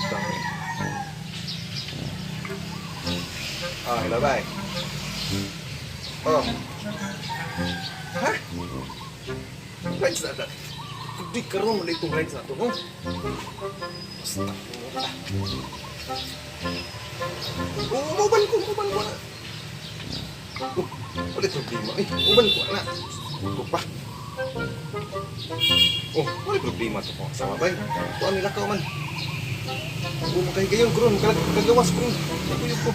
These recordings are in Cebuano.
Dami. Ah, hello, bye. Oh. Ha? Rides na na. Di karon mo itong rides na to, no? Basta mo ta. Oo, uban ko na. Oh, wala problema. Eh, uban ko na. Ito pa. Oh, wala problema to ko. Sama bay. Kuan nila ka man. Oh, makahigayon karon, kagawas karon. Naguyog ko.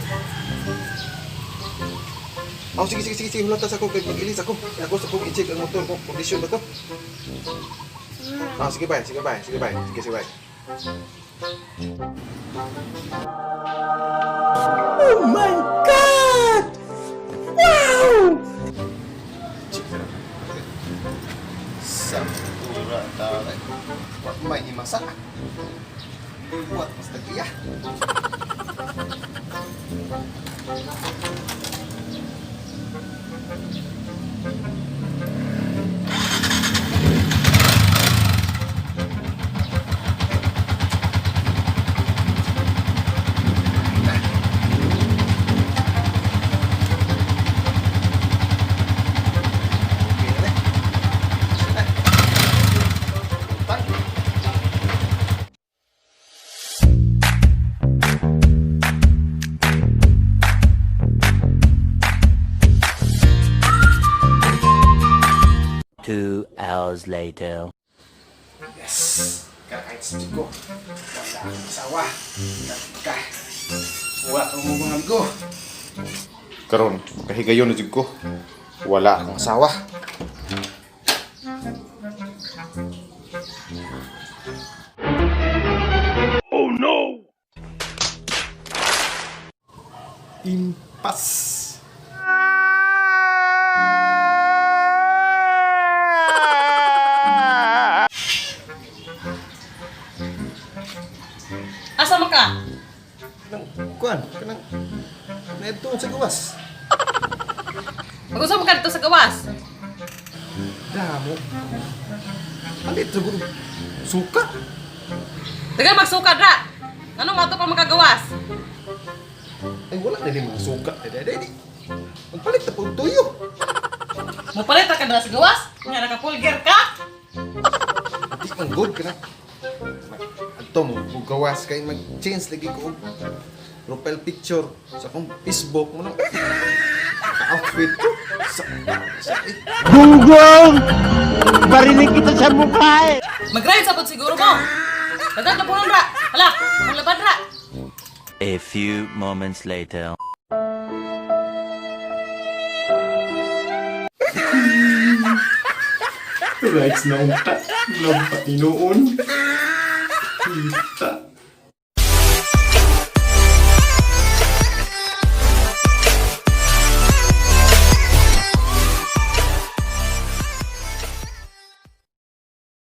Oh, sige, sige, sige, sige. Hulata sa ako. Kay mag-ilis ako. Ako sa kong i-check ang motor ko. Kondisyon ba to? Ah, sige, bye. Sige, bye. Sige, bye. Sige, sige, bye. Oh my God! Wow! Check na lang. Sa ura taray. Wa may himasa. Buat mas tagiya. Okay na na. Na. Tang. 2 hours later. Yes! Kahit sa ko. Wala akong asawa. Ka. Wala akong mga amigo. Karon, kahigayon na jud ko. Wala akong asawa. Oh no! Impas. Asa man ka? Kanang kuan, kanang naadto sa gawas. Mag-usa man ka dito sa gawas. Damo. Palit sa guro. Suka. Dagan magsuka dra. Ano mato pa makagawas? Ay wala na ni mga suka. Ay, ay, ay, ay. Magpalit na po tuyo. Mupalit ra ka dra sa gawas? Nga nakapulger ka? Di man good ka na. Adto mo, gawas kay mag-change lagi ko og profile picture sa akong Facebook mo nang outfit ko. Sa eh, Gunggong! Barinig kita sa mukha eh! Mag-ride sa pud siguro mo. Dagan na punon ra. Hala, maglabad ra. A few moments later. Rights na unta. Lampa tinuon. Kita.